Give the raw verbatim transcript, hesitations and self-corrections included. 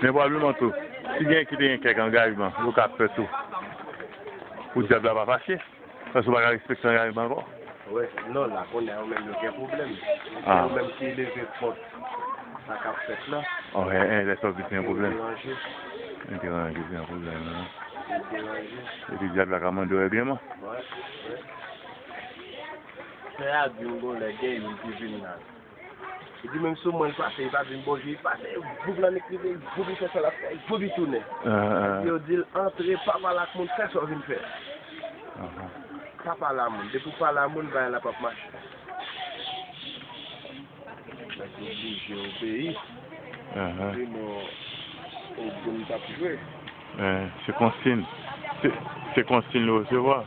Men pwobableman tou, si gen ki te gen kèk angajman, yo ka fè tou. Pou dyab la pa fache. Paske w pa ka respekte angajman ankò. Wi, non, la, kounye a, yo menm, yo gen pwoblèm. Se yo menm ki leve kont sa k ap fèt la. Oh, eh, eh, lè sa w vin gen pwoblèm. Yo deranje. Yo deranje, se yon pwoblèm, non? Yo deranje. Epi dyab la ka mande w règleman. Wi, wi. Frè a di m gon lè gen youn ki vin la. Li di menm sou mwen l pase, li pa di m bonjou, li pase, voup lan li kriye, voup li fè sa l ap fè, voup li tounen. Epi yo di l antre, pa pale ak moun, fè sa w vin fè. Pa pale a moun. Depi w pale a moun, bagay la p ap mache. Nèg oblije obeyi. Sinon, ou grenn t ap jwe. Eh, se konsiy. Se, se konsiy li resevwa.